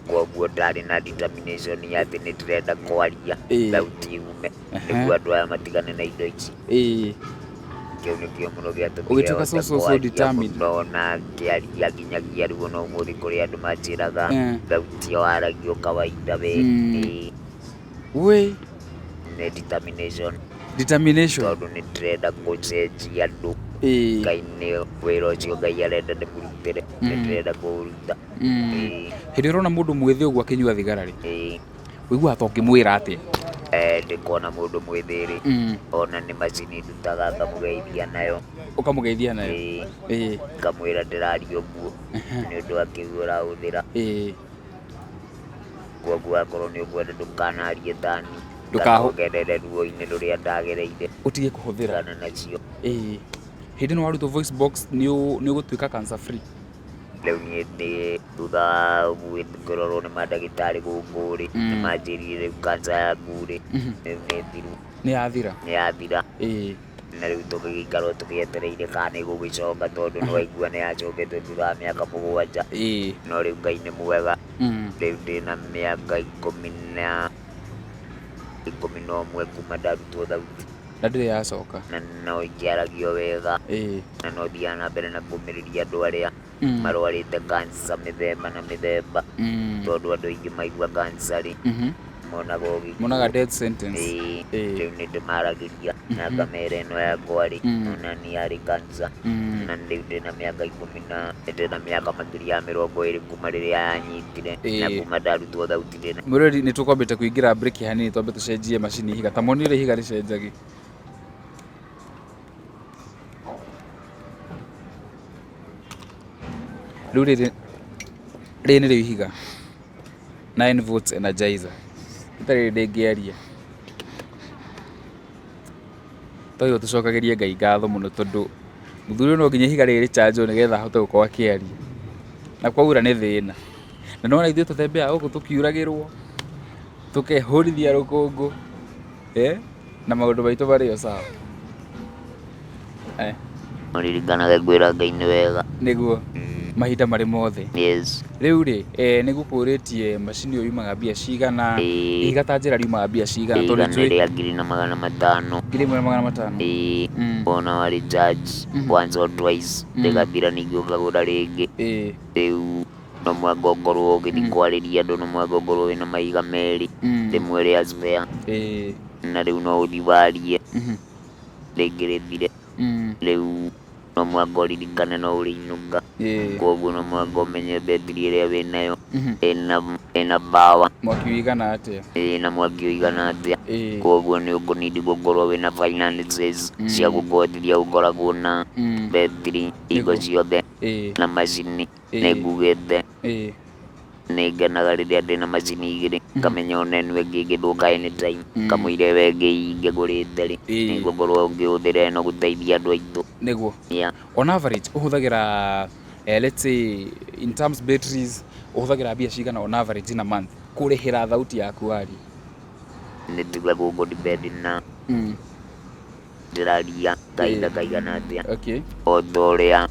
Koguo ndarĩ na determination ya atĩ nĩ ndĩrenda kwaria thauti yume nĩguo andũ aya matigane na indo ici. Kĩu nĩkĩo mũno gĩatũmire Ũgĩtuĩka hote so kwaria determined. mũno na ngĩaria nginyagia rĩu ona ũmũthĩ kũrĩ andũ manjĩraga thauti ĩyo waragio kawaida we. Wĩ. Nĩ determination. Determination. Tondũ nĩ ndĩrenda gũcenjia andũ. Ĩĩ. Ngai nĩ wĩra ũcio Ngai arenda ndĩmũrutĩre, nĩ ndĩrenda kũũruta. Ĩĩ. Hĩndĩ ĩrĩa ũrona mũndũ mwĩthĩ ũguo akĩnyua thigara rĩ, Ĩĩ. ũiguaga ta ũngĩmwĩra atĩa? Eh, ndĩkuona mũndũ mwĩthĩ rĩ, ona nĩ macini ndutaga ngamũgeithia nayo. Ũkamũgeithia nayo? Ĩĩ. Ĩĩ. Ngamwĩra ndĩraria ũguo nĩ ũndũ wa kĩu ũrahũthĩra. Ĩĩ. Kwoguo akorwo nĩ ũkwenda ndũkanarie tani kana ũgerere ruo-inĩ rũrĩa ndagereire. Ũtige kũhũthĩra. Tigana nacio. Ĩĩ. Hĩndĩ ĩno warutwo voice box nĩ ũgũtuĩka cancer free? Rĩu niĩ ndĩ thutha wa kũrorwo nĩ mandagĩtarĩ gũkũ rĩ, nĩ manjĩrire rĩu cancer yaku rĩ, rĩu nĩ thiru. Nĩ yathira? Nĩ yathira. Ĩĩ. Na rĩu tũgĩgĩikara o tũgĩetereire kana nĩ ĩgũgĩcoka tondũ nĩ waigua nĩ yacokete thutha wa mĩaka 7. Ĩĩ. No rĩu Ngai nĩ mwega, rĩu ndĩna mĩaka 11 kuma ndarutwo thauti. Na ndĩrĩ yacoka. Na no ingĩaragia o wega. Ĩĩ. Na no thiaga na mbere na kũmĩrĩria andũ arĩa marwarĩte cancer mĩthemba na mĩthemba. Tondũ andũ aingĩ maigua cancer rĩ, monaga o gĩkuũ. Monaga death sentence. Ĩĩ. Ĩĩ. Rĩu nĩ ndĩmaragĩria na ngamera ĩno yakwa rĩ, ona niĩ yarĩ cancer. Na rĩu ndĩna mĩaka ikũmi na, ndĩna mĩaka makĩria ya 20 kuma rĩrĩa yanyitire na kuma ndarutwo thauti ndĩna. Mwĩroreri nĩ tũkwambĩte kũingĩra break hanini twambe tũcenjie macini ihiga. Ta muonie ũrĩa ihiga rĩcenjagia. Rĩu rĩrĩ rĩrĩ nĩrĩo ihiga. 9 volts energizer. Rita rĩrĩ ndĩngĩaria. Twagĩrĩirwo tũcokagĩrie Ngai ngatho mũno tondũ mũthuri ũyũ no nginya ihiga rĩrĩ rĩcanjwo nĩgetha ahote gũkorwo akĩaria. Na kwaura nĩ thĩna. Na nĩwona ithuĩ tũtembeaga gũkũ tũkiuragĩrwo, tũkehũrithia rũkũngũ, na maũndũ maitũ marĩ o sawa. Ũririkanage kwĩra Ngai nĩ wega. Nĩguo mahinda marĩ mothe. Yes. Rĩu rĩ, nĩ ngũkũrĩtie macini ĩyo yumaga mbia cigana, Ĩĩ. ihiga ta njĩra riumaga mbia cigana tondũ Ihiga nĩ njũĩ rĩa 1500. 1500? Ĩĩ. Wona warĩ charge once or twice rĩgathira ningĩ ũkagũra rĩngĩ. Rĩu no mũhaka ũkorwo ũgĩthiĩ kwarĩria andũ, no mũhaka ũkorwo wĩna mahiga merĩ, rĩmwe rĩa spare. Na rĩu no ũthiĩ warie rĩngĩ rĩthire. Rĩu no mũhaka ũririkane no ũrĩinũka. Koguo no mũhaka ũmenye betiri ĩrĩa wĩnayo ĩna power. Mwaki ũigana atĩa? Ĩna mwaki ũigana atĩa. Koguo nĩ ũkũ need gũkorwo wĩna finances cia gũkũhotithia gũkoragwo na betiri hingo ciothe na macini. Nĩ ngugĩte nĩ ngenaga rĩrĩa ndĩna macini igĩrĩ, ngamenya ona ĩno ĩngĩ ĩngĩthũka anytime, kamũira ĩyo ĩngĩ ingĩgũrĩte rĩ, nĩ ngũkorwo ngĩhũthĩra ĩno gũteithia andũ aitũ. Nĩguo. Yeah. On average ũhũthagĩra let's say in terms batteries ũhũthagĩra mbia cigana on average in a month kũrĩhĩra thauti yaku waria? Nĩ tuge gũkũ depend na ndĩraria kahinda kaigana atĩa. Okay. O ta ũrĩa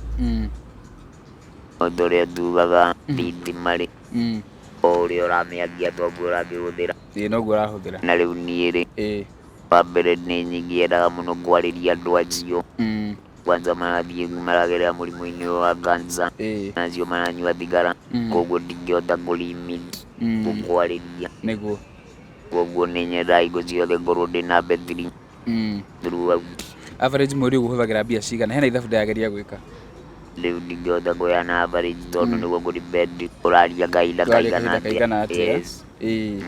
o ta ũrĩa tugaga thitima rĩ, o ũrĩa ũramĩakia toguo ũramĩhũthĩra. Ĩĩ noguo ũrahũthĩra. Na rĩu niĩ rĩ, wa mbere nĩ nyingĩendaga mũno kwarĩria andũ acio kwanza marathiĩ maragerera mũrimũ-inĩ ũyũ wa cancer na acio maranyua thigara, koguo ndingĩhota kũ limit gũkwarĩria. Nĩguo. Koguo nĩ nyendaga hingo ciothe ngorwo ndĩna betiri throughout. Average mweri ũguo ũhũthagĩra mbia cigana? Hena ithabu ndĩrageria gwĩka. Rĩu ndingĩhota kũheana average tondũ nĩguo kũ depend ũraria kahinda Ũraria kaigana kahinda kaigana atĩa. atĩa? Yes. Ĩĩ.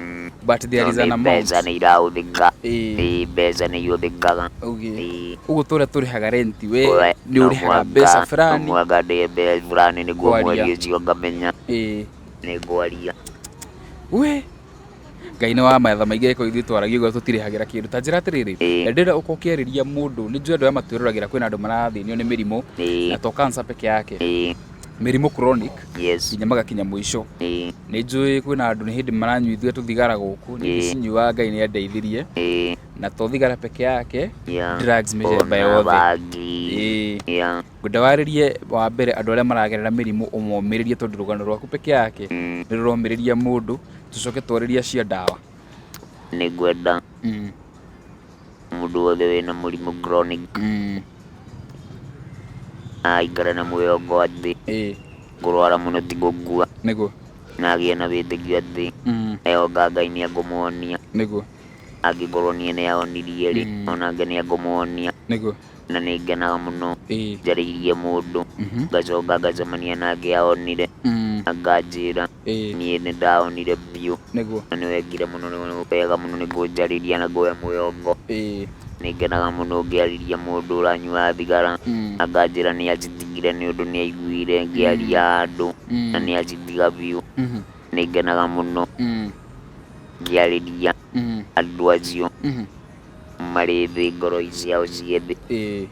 But there No is an nĩ amount. mbeca nĩ irahũthĩka. Ĩĩ. Ĩĩ mbeca nĩ ihũthĩkaga. Okay. Ĩĩ. Ũguo tũrĩa tũrĩhaga rent we We, nĩ no ũrĩhaga mũhaka mbeca no fulani. mũhaka ndĩhe mbeca fulani nĩguo Kwaria. mweri ũcio ngamenya Ĩĩ. nĩ ngwaria. We Ngai nĩ wa matha maingĩ angĩkorwo ithuĩ twaragia ũguo tũtirĩhagĩra kĩndũ. Ta njĩra atĩrĩrĩ, ndĩrenda ũkorwo ũkĩarĩria mũndũ, nĩ njũĩ andũ aya matwĩroragĩra kwĩna andũ marathĩnio nĩ mĩrimũ, na to cancer peke yake, mĩrimũ chronic, nginya magakinya mũico. Nĩ njũĩ kwĩna andũ nĩ hĩndĩ maranyuithio tũthigara gũkũ, niĩ ndicinyuaga Ngai nĩ andeithirie, na to thigara peke yake, drugs mĩthemba yothe. Ngwenda warĩrie wa mbere andũ arĩa maragerera mĩrimũ ũmomĩrĩrie tondũ rũgano rwaku peke yake nĩ rũromĩrĩria mũndũ, tũcoke twarĩrie cia ndawa. Nĩ ngwenda mũndũ wothe wĩna mũrimũ chronic aikare na mwĩhoko atĩ kũrwara mũno ti gũkua. Nĩguo. Na agĩe na wĩtĩkio atĩ ehoka Ngai nĩ ekũmũhonia. Nĩguo. Angĩkorwo niĩ nĩ aonirie rĩ, onake nĩ ekũmuonia. Nĩguo. Na nĩ ngenaga mũno njarĩirie mũndũ, ngacoka ngacemania nake aonire, akanjĩra niĩ nĩ ndaonire biũ. Nĩguo. Na nĩ wekire mũno, nĩ wega mũno nĩ kũnjarĩria na kũhe mwĩhoko. Nĩ ngenaga mũno ngĩarĩria mũndũ ũranyuaga thigara, akanjĩra nĩ acitigire nĩ ũndũ nĩ aiguire ngĩaria andũ, na nĩ acitiga biũ. Nĩ ngenaga mũno ngĩarĩria andũ acio marĩ thĩ, ngoro ciao ciĩ thĩ,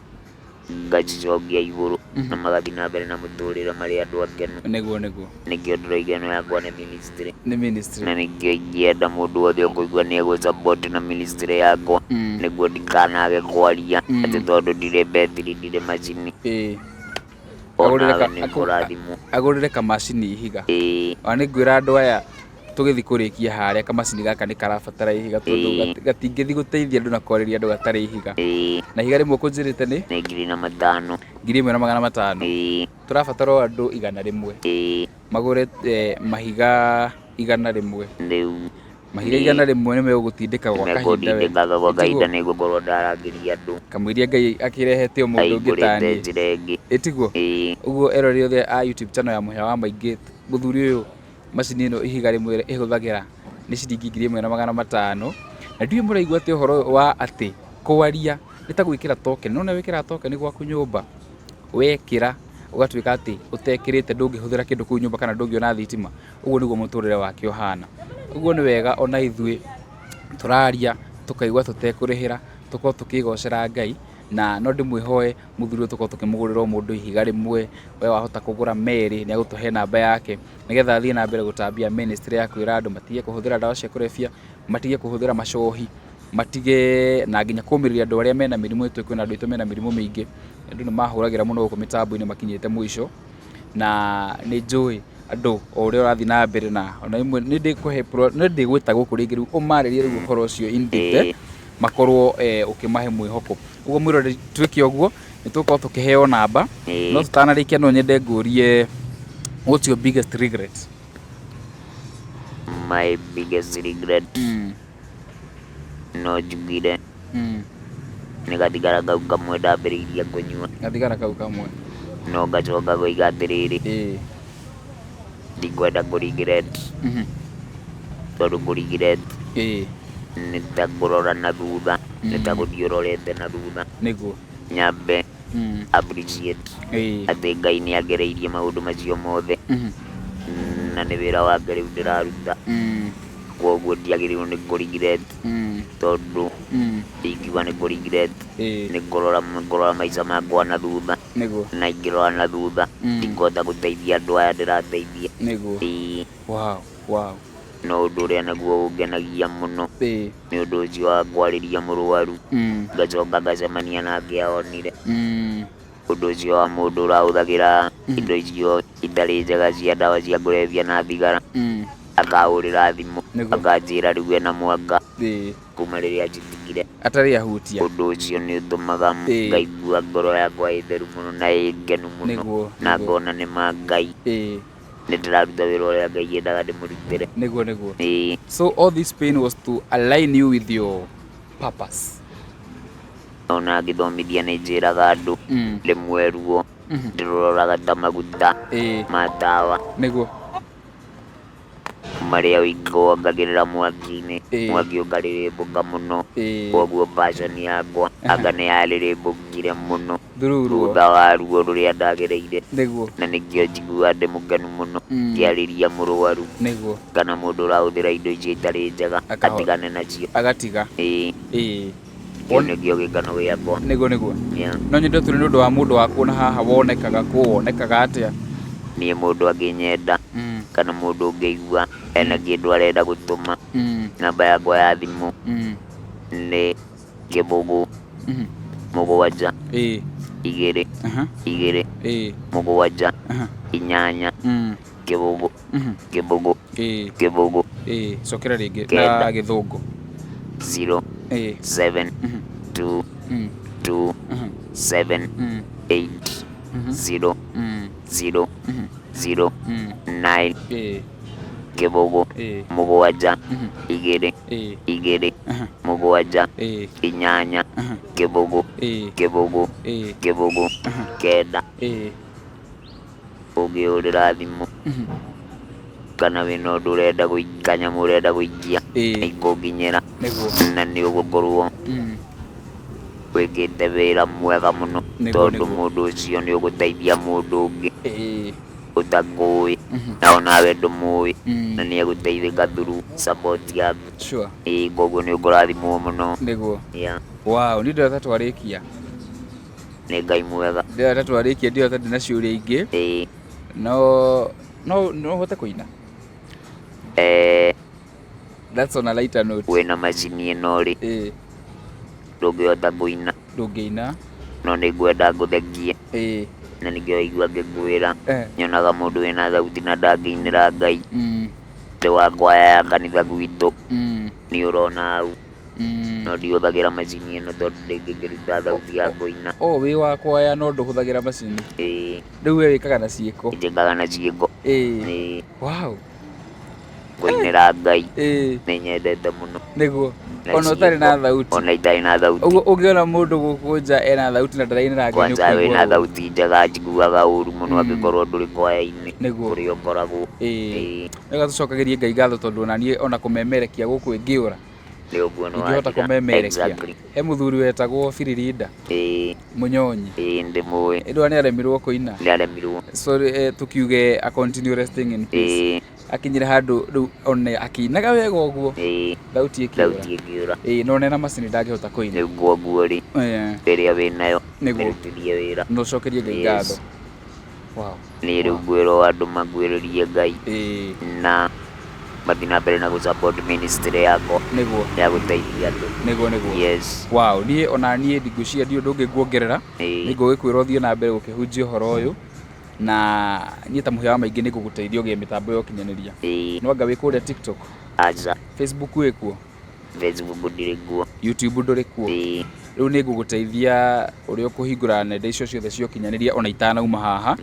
ngacicokia igũrũ na magathiĩ na mbere na mũtũrĩre marĩ andũ akenu. Nĩguo nĩguo. Nĩkĩo ndĩroiga ĩno yakwa nĩ ministry. Nĩ ministry. Na nĩkĩo ingĩenda mũndũ wothe ũkũigua nĩ egũ support na ministry yakwa, nĩguo ndikanage kwaria atĩ tondũ ndirĩ betiri, ndirĩ macini. Onawe nĩ ũkũrathimwo. Agũrĩre kamacini ihiga. Ĩĩ. Ona nĩ ngwĩra andũ aya tũgĩthiĩ kũrĩkia harĩa, kamacini gaka nĩ karabatara ihiga tondũ gatingĩthiĩ gũteithia andũ na kwarĩria andũ gatarĩ ihiga. Na ihiga rĩmwe ũkũnjĩrĩte nĩ? Nĩ 5,000. 1,500. Ĩĩ. Tũrabatara o andũ 100. Ĩĩ. Magũre mahiga 100. Rĩu. Mahiga 100 nĩ megũgũtindĩka gwa kahinda we. Nĩmekũndindĩkaga gwa kahinda, nĩ ngũkorwo ndarangĩria andũ. Kamũiria Ngai akĩrehete o mũndũ ũngĩ ta Aihingũrĩte niĩ. njĩra ĩngĩ. Ĩ tiguo? Ĩĩ. Ũguo eroreri othe a YouTube channel ya Mũhĩa wa Maingĩ, mũthuri ũyũ macini ĩno ihiga rĩmwe ĩhũthagĩra nĩ ciringi 1,500. Na ndiũĩ mũraigua atĩa ũhoro ũyũ wa atĩ kwaria nĩ ta gwĩkĩra token. Nĩ wona wĩkĩraga token gwaku nyũmba? Wekĩra ũgatuĩka atĩ ũtekĩrĩte ndũngĩhũthĩra kĩndũ kũu nyũmba kana ndũngĩona thitima. Ũguo nĩguo mũtũrĩre wake ũhana. Ũguo nĩ wega ona ithuĩ tũraria tũkaigua tũtekũrĩhĩra, tũkorwo tũkĩgocera Ngai, na no ndĩmwĩhoe mũthuri ũyũ tũkorwo tũkĩmũgũrĩra o mũndũ ihiga rĩmwe, we wahota kũgũra merĩ, nĩ egũtũhe namba yake, nĩgetha athiĩ na mbere gũtambia ministry ya kwĩra andũ matige kũhũthĩra ndawa cia kũrebia, matige kũhũthĩra macohi, matige na nginya kũmĩrĩria andũ arĩa mena mĩrimũ, nĩtũĩ kwĩna andũ aitũ mena mĩrimũ mĩingĩ, andũ nĩ mahũragĩra mũno gũkũ mĩtambo-inĩ makinyĩte mũico, na nĩ njũĩ andũ o ũrĩa ũrathiĩ na mbere na ona rĩmwe nĩ ndĩkũhe nĩ ndĩgwĩta gũkũ rĩngĩ rĩu ũmarĩrie rĩu ũhoro ũcio in detail, makorwo ũkĩmahe mwĩhoko. Ũguo mwĩroreri twĩke ũguo, nĩ tũgũkorwo tũkĩheo namba, no tũtanarĩkia no nyende ngũrie what's your biggest regret? My biggest regret no njugire nĩ gathigara kau kamwe ndambĩrĩirie kũnyua. Gathigara kau kamwe. No ngacoka ngoiga atĩrĩrĩ, ndikwenda kũ regret, tondũ kũ regret nĩ ta kũrora na thutha, nĩ ta gũthiĩ ũrorete na thutha. Nĩguo. Nyambe appreciate atĩ Ngai nĩ angereirie maũndũ macio mothe, na nĩ wĩra wake rĩu ndĩraruta. Koguo ndiagĩrĩirwo nĩ kũ regret, tondũ ingiuga nĩ kũ regret nĩ kũrora kũrora maica makwa na thutha. Nĩguo. Na ingĩrora na thutha, ndingĩhota gũteithia andũ aya ndĩrateithia. Nĩguo. Ĩĩ. Wow. No ũndũ ũrĩa naguo ũngenagia mũno nĩ ũndũ ũcio wa kwarĩria mũrwaru, ngacoka ngacemania nake ahonire. Ũndũ ũcio wa mũndũ ũrahũthagĩra indo icio itarĩ njega cia ndawa cia kũrebia na thigara, akahũrĩra thimũ, akanjĩra rĩu ena mwaka kuma rĩrĩa anjitigire. Atarĩ ahutia. Ũndũ ũcio nĩ ũtũmaga ngaigua ngoro yakwa ĩ theru mũno na ĩ ngenu mũno, na ngona nĩ ma Ngai. Nĩ ndĩraruta wĩra ũrĩa Ngai endaga ndĩmũrutĩre. Nĩguo nĩguo. So all this pain was to align you with your purpose. Ona ngĩthomithia nĩ njĩraga andũ, rĩmwe ruo ndĩrũroraga ta maguta ma tawa. Nĩguo. Marĩa wongagĩrĩra mwaki-inĩ, mwaki ũkarĩrĩmbũka mũno. Koguo passion yakwa anga nĩ yarĩrĩmbũkire mũno thutha wa ruo rũrĩa ndagereire. Nĩguo. Na nĩkĩo njiguaga ndĩ mũkenu mũno ngĩarĩria mũrwaru. Nĩguo. Kana mũndũ ũrahũthĩra indo icio itarĩ njega atigane nacio. Agatiga. Ĩĩ. Kĩu nĩkĩo gĩkeno gĩakwa. Nĩguo nĩguo. No nyende ũtwĩre nĩ ũndũ wa mũndũ wa kuona haha wonekaga kũ, wonekaga atĩa? Niĩ mũndũ angĩnyenda kana mũndũ ũngĩigua ena kĩndũ arenda gũtũma, namba yakwa ya thimũ nĩ 0 7 2 2 7 8 0 0 0. Cokera rĩngĩ 9. Na gĩthũngũ. 0 7 2 2 7 8 0 0 0 9. Kĩbũgũ, 7, 2, 2, 7, 8, 0, 0, 0, 9. Ũngĩhũrĩra thimũ kana wĩna ũndũ ũrenda kanyamũ ũrenda gũikia, nĩikũnginyĩra na nĩ ũgũkorwo wĩkĩte wĩra mwega mũno, tondũ mũndũ ũcio nĩ ũgũteithia mũndũ ũngĩ ũtakũĩ na onawe ndũmũĩ, na nĩ egũteithĩka through support yaku. Ĩĩ, koguo nĩ ũkũrathimwo mũno. Yeah. Wow, niĩ ndĩrona ta twarĩkia. Nĩ Ngai mwega. Ndĩrona ta twarĩkia, ndĩrona ta ndĩna ciũria ingĩ. No no ũhote kũina? Eh. That's on a lighter note. Wĩna macini ĩno rĩ, ndũngĩhota kũina. Ndũngĩina. No nĩ ngwenda ngũthekie. Na nĩkĩo waigua ngĩkwĩra, nyonaga mũndũ wĩna thauti na ndangĩinĩra Ngai. Ndĩ wa kwaya ya kanitha gwitũ. Nĩ ũrona hau. No ndihũthagĩra macini ĩno tondũ ndĩngĩkĩruta thauti ya kũina. Oh, wĩ wa kwaya no ndũhũthagĩra macini? Ĩĩ. Rĩu we wĩkaga na ciĩko? Njĩkaga na ciĩko. Ĩĩ. Wow. Kũinĩra Ngai nĩ nyendete mũno. Nĩguo. Ona ũtarĩ na thauti. Ona itarĩ na thauti. Ũguo ũngĩona mũndũ gũkũ nja ena thauti na ndarainĩra Ngai nĩ Kwanza wĩna thauti njega njiguaga ũru mũno angĩkorwo ndũrĩ kwaya-inĩ. Kũrĩa ũkoragwo. Ĩĩ. Reka tũcokagĩrie Ngai ngatho tondũ ona niĩ ona kũmemerekia gũkũ ĩngĩũra. Nĩ ũguo nĩ Ingĩhota wathira. kũmemerekia. Exactly. He mũthuri wetagwo Biririnda. Mũnyonyi. Ĩĩ, ndĩmũĩ. Ĩndũ nĩ aremirwo kũina. Nĩ aremirwo. Sorry, tukiuge a continue resting in peace. Akinyire handũ rĩu one akĩinaga wega ũguo. Thauti ĩkĩũra. Thauti ĩkĩũra. Ĩĩ, no ona ena macini ndangĩhota kũina. Rĩu kwoguo rĩ, rĩrĩa wĩnayo, mĩrutithie wĩra. Na ũcokerie Ngai ngatho. Wow. Niĩ rĩu ngwĩrwo andũ makuhĩrĩrie Ngai na mathiĩ na mbere na gũ support ministry yakwa ya gũteithia andũ. Nĩguo, nĩguo. Yes. Wow, niĩ ona niĩ ngwĩciria ndirĩ ũndũ ũngĩ nguongerera. Nĩ ngũgĩkwĩra ũthiĩ na mbere gũkĩhunjia ũhoro ũyũ, na niĩ ta mũhĩa wa maingĩ nĩ ngũgũteithia ũgĩe mĩtambo ya ũkinyanĩria. No anga wĩ kũrĩa TikTok? Aca. Facebook wĩ kuo? Facebook ndirĩ kuo. YouTube ndũrĩ kuo? Rĩu nĩ ngũgũteithia ũrĩa ũkũhingũra nenda icio ciothe cia ũkinyanĩria ona itanauma haha.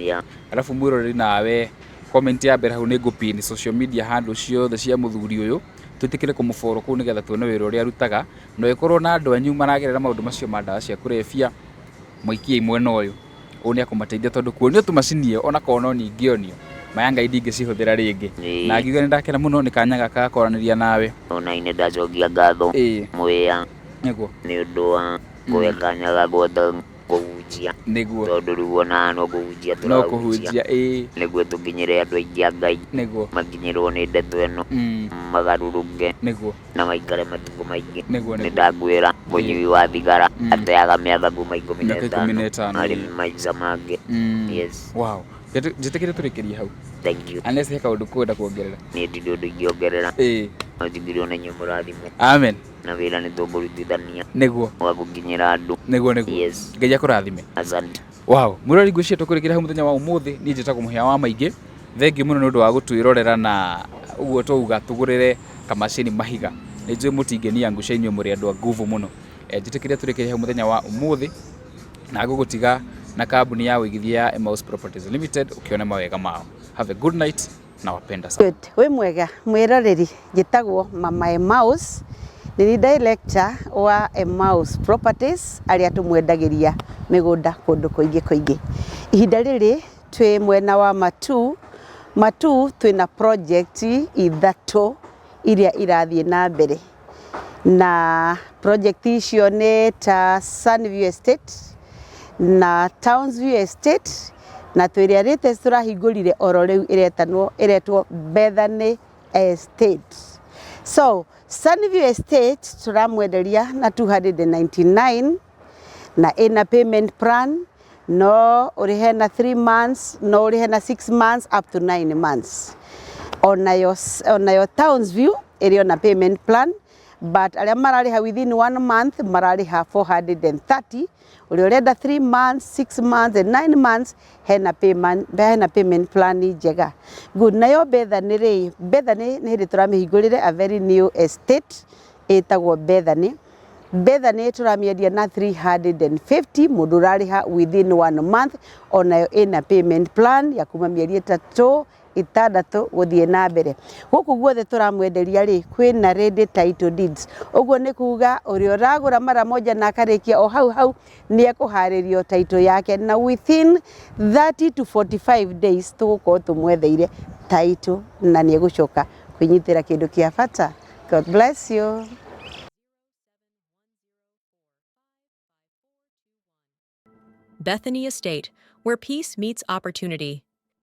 Arabu mwĩroreri nawe comment ya mbere hau nĩ ngũ pin social media handle ciothe cia mũthuri ũyũ, twĩtĩkĩre kũmũ follow kũu nĩgetha tuone wĩra ũrĩa arutaga. Na ũngĩkorwo na andũ anyu maragerera maũndũ macio ma ndawa cia kũrebia, mũikiei mwena ũyũ. Ũyũ nĩ akũmateithia tondũ kuonio tu macini ĩyo ona korwo no niĩ ingĩonio, ma ya Ngai ndingĩcihũthĩra rĩngĩ. Na ngiuga nĩ ndakena mũno nĩ kanya gaka ga kwaranĩria nawe. Ona niĩ nĩ ndacokia ngatho Mwĩya nĩ ũndũ wa kũhe kanya ga kũhota kũhunjia. Tondũ rĩu ona no kũhunjia No tũrahunjia. kũhunjia, ĩĩ. Nĩguo tũkinyĩre andũ aingĩ a Ngai. Makinyĩrwo nĩ ndeto ĩno. Magarũrũke. Na maikare matukũ maingĩ. Nĩ ndakwĩra mũnyui wa thigara ateaga mĩaka kuma ikũmi na Mĩaka ikũmi na ĩtano ĩtano, harĩ ĩĩ. maica make. Yes. Wow. Njĩtĩkĩre tũrĩkĩrie hau. Thank you. Unless he kaũndũ kwenda kuongerera. Niĩ ndirĩ ũndũ ingĩongerera. No njugire ona inyuĩ mũrathimwo. Amen. Na wĩra nĩ tũkũrutithania. Wa gũkinyĩra andũ. Nĩguo, nĩguo. Yes. Ngai akũrathime. Asante. Wow, mwĩroreri ngwĩciria tũkũrĩkĩria hau mũthenya wa ũmũthĩ. Niĩ njĩtagwo Mũhĩa wa Maingĩ. Thengiũ mũno nĩ ũndũ wa gũtwĩrorera na ũguo twauga tũgũrĩre kamacini mahiga. Nĩ njũĩ mũtingenia nguca inyuĩ mũrĩ andũ a nguvu mũno. Njĩtĩkĩre tũrĩkĩrie hau mũthenya wa ũmũthĩ na ngũgũtiga na kambuni ya ũigithia ya Emmaus Properties Limited ũkĩone mawega mao. Have a good night na wapenda sana. Good. Wĩ mwega mwĩroreri, njĩtagwo Mama Emmaus, nĩ niĩ director wa Emmaus Properties arĩa tũmwendagĩria mĩgũnda kũndũ kũingĩ kũingĩ. Ihinda rĩrĩ twĩ mwena wa Matuu, Matuu twĩna project ithatũ iria irathiĩ na mbere, na project icio nĩ ta Sunview Estate na Townsview Estate na twĩ ĩrĩa latest tũrahingũrire oro rĩu ĩretanwo ĩretwo Bethany Estate. So Sunview Estate tũramwenderia na 299 na ĩna payment plan, no ũrĩhe na 3 months, no ũrĩhe na 6 months up to 9 months. Onayo Townsview ĩrĩ ona payment plan, but arĩa mararĩha within 1 month mararĩha 430. Ũrĩa ũrenda 3 months, 6 months and 9 months hena payment plan njega. Good. Nayo Bethany rĩ, Bethany nĩ hĩndĩ tũramĩhingũrire a very new estate ĩtagwo Bethany. Bethany tũramĩendia na 350, mũndũ ũrarĩha within one month, onayo ĩna payment plan ya kuma mĩeri 3, 6 gũthiĩ na mbere. Gũkũ guothe tũramwenderia rĩ, kwĩna ready title deeds, ũguo nĩ kuga ũrĩa ũragũra mara moja na akarĩkia o hau hau nĩ ekũharĩrio title yake, na within 30 to 45 days tũgũkorwo tũmwetheire title na nĩ egũcoka kwĩnyitĩra kĩndũ kĩa bata. God bless you. Bethany Estate, where peace meets opportunity.